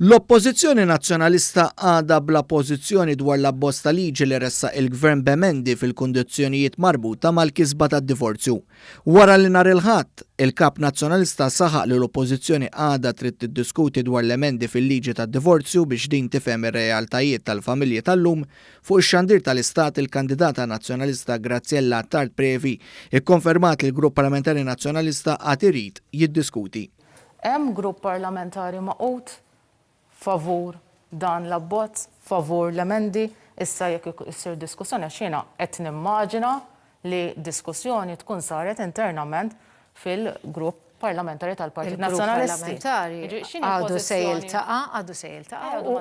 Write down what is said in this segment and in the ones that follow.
L-Oppożizzjoni Nazzjonalista għadha bla pożizzjoni dwar l-abbozz ta' liġi li ressaq il-Gvern b'emendi fil-kundizzjonijiet marbuta mal-kisba tad-divorzju. Wara li nhar il-Ħadd, il-Kap Nazzjonalista saħaq li l-Oppożizzjoni għadha trid tiddiskuti dwar l-emendi fil-liġi tad-divorzju biex din tifhem ir-realtajiet tal-familji tal-lum, fuq ix-xandir tal-Istat il-kandidata Nazzjonalista Graziella Attard Previ kkonfermat li l-Grupp Parlamentari Nazzjonalista għad irid jiddiskuti. Hemm grupp parlamentari magħqud favur dan l-abbozz, favur l-emendi, issa jekk issir diskussjoni għax jiena qed nimmaġina li diskussjoni tkun saret internament fil-grupp parlamentari tal-Partit Nazzjonalisti. Il-grupp parlamentari għadu se jiltaqa', għadu se jiltaqa' u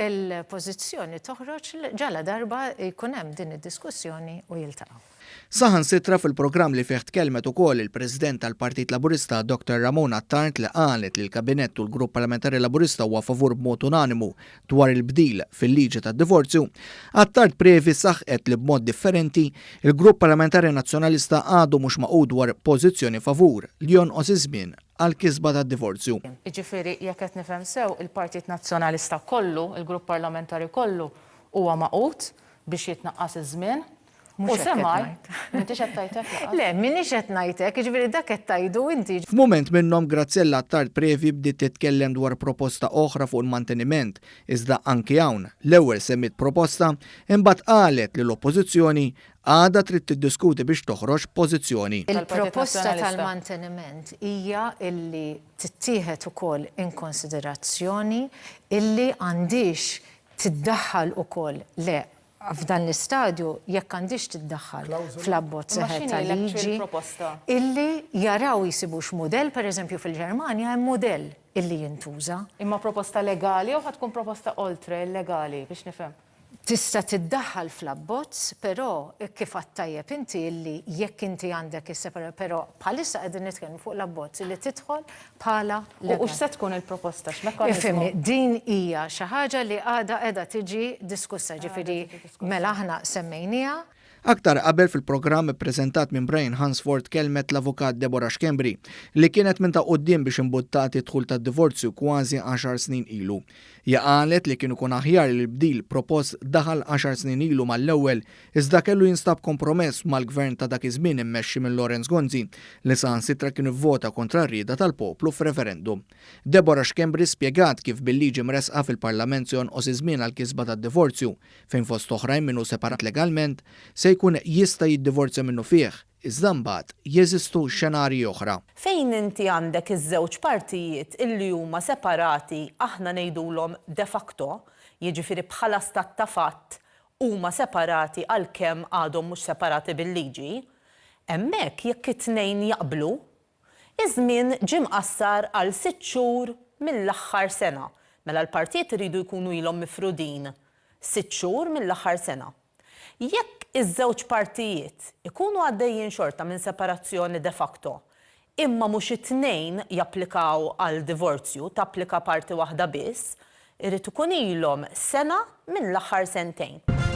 l-pożizzjoni toħroġ ġaladarba jkun hemm din id-diskussjoni u jiltaqgħu. Saħansitra fil-programm li fih tkellmet ukoll il-President tal-Partit Laburista Dottor Ramona Attard li qalet li l-Kabinett u l-Grupp Parlamentari Laburista huwa favur b'mod unanimu dwar il-bdil fil-liġi tad-divorzju, Attard Previ saħqet li b'mod differenti, il-Grupp Parlamentari Nazzjonalista għadu mhux magħqud dwar pożizzjoni favur li jonqos iż-żmien għall-kisba tad-divorzju. Jiġifieri jekk qed nifhem sew, il-Partit Nazzjonalista kollu, il-Grupp Parlamentari kollu huwa magħqud biex jitnaqqas iż-żmien U semmaj, m'intix qed tgħid hekk lanqas? Le, m'iniex qed ngħid hekk, jiġifieri dak qed tgħidu inti. F'mument minnhom Graziella Attard Previ bdiet titkellem dwar proposta oħra fuq il-manteniment, iżda anki hawn, l-ewwel semmiet proposta, imbagħad qalet li l-Oppożizzjoni għadha trid tiddiskuti biex toħroġ b'pożizzjoni. Il-proposta tal-manteniment hija illi tittieħed ukoll in konsiderazzjoni illi għandhiex tiddaħħal ukoll, le, F'dan l-istadju, jekk għandhiex tiddaħħal fl-abbozz eħe ta' liġi illi jaraw jsibux mudell, pereżempju fil-Ġermanja hemm mudell illi jintuża. Imma proposta legali jew ħa tkun proposta oltre il-legali, biex nifhem? Tista' tiddaħħal fl-abbozz, però kif għedt tajjeb inti illi jekk inti għandek is-separa, però bħalissa qegħdin nitkellmu fuq l-abbozz illi tidħol bħala legal. U x'se tkun il-proposta, x'mekkaniżmu? Ifhimni, din hija xi ħaġa li għadha qiegħda tiġi diskussa, jiġifieri mela aħna semmejniha. Aktar qabel fil-programm ippreżentat minn Brian Hansford tkellmet l-Avukat Deborah Schembri, li kienet minn ta' quddiem biex imbuttat id-dħul tad-divorzju kważi għaxar snin ilu. Hija qalet li kien ikun aħjar li l-bdil propost daħal għaxar snin ilu mal-ewwel Iżda kellu jinstab kompromess mal-Gvern ta' dak iż-żmien immexxi minn Lawrence Gonzi, li saħansitra kien ivvota kontra r-rieda tal-poplu f'referendum. Deborah Schembri spjegat kif bil-liġi mressqa fil-Parlament se jonqos iż-żmien għall-kisba tad-divorzju, fejn fost oħrajn min hu separat legalment se jkun jista' jiddivorzja minnufih, iżda mbagħad jeżistu xenarji oħra. Fejn inti għandek iż-żewġ partijiet illi huma separati aħna ngħidulhom de facto, jiġifieri bħala stat ta' fatt huma separati għalkemm għadhom mhux separati bil-liġi, hemmhekk jekk it-tnejn jaqblu, iż-żmien ġie mqassar għal sitt xhur mill-aħħar sena. Mela l-partijiet iridu jkunu ilhom mifrudin sitt xhur mill-aħħar sena. Jekk iż-żewġ partijiet ikunu għaddejjin xorta minn separazzjoni de facto, imma mhux it-tnejn japplikaw għal divorzju, tapplika parti waħda biss, irid ikun ilhom sena minn l-aħħar sentejn.